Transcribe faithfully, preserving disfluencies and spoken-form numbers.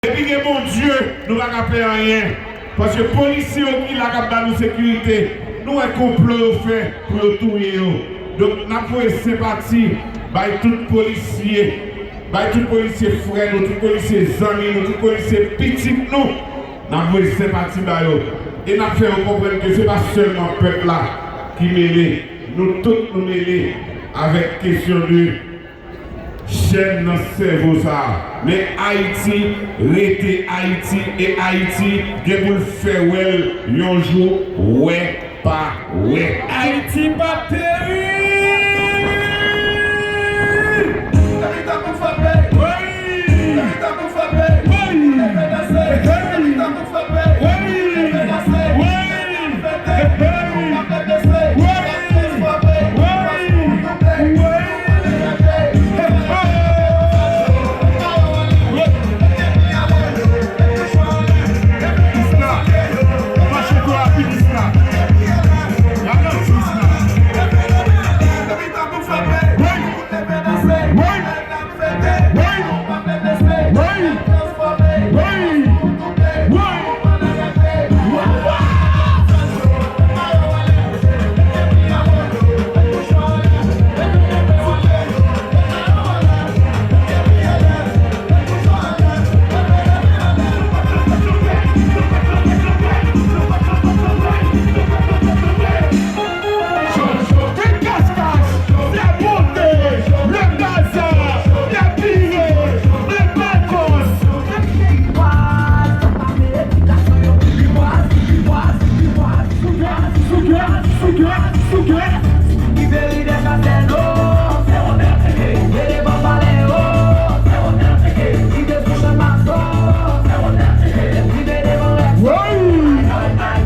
Depi gen Bondye, nou pa ka pè anyen. Paske polisye yo ki la k ap ba nou sekirite, nou wè konplo yo fè pou yo touye yo. Donk, n ap voye senpati bay tout polisye, bay tout polisye frè nou, tout polisye zanmi nou, tout polisye pitit nou. N ap voye senpati ba yo. E n ap fè yo konprann ke se pa sèlman pèp la ki mele. Nou tout nou mele avèk kesyon de chèn nan sèvo sa a. Men Ayiti rete Ayiti e Ayiti gen pou l fè wè l yon jou, wè pa wè. Ayiti p ap peri!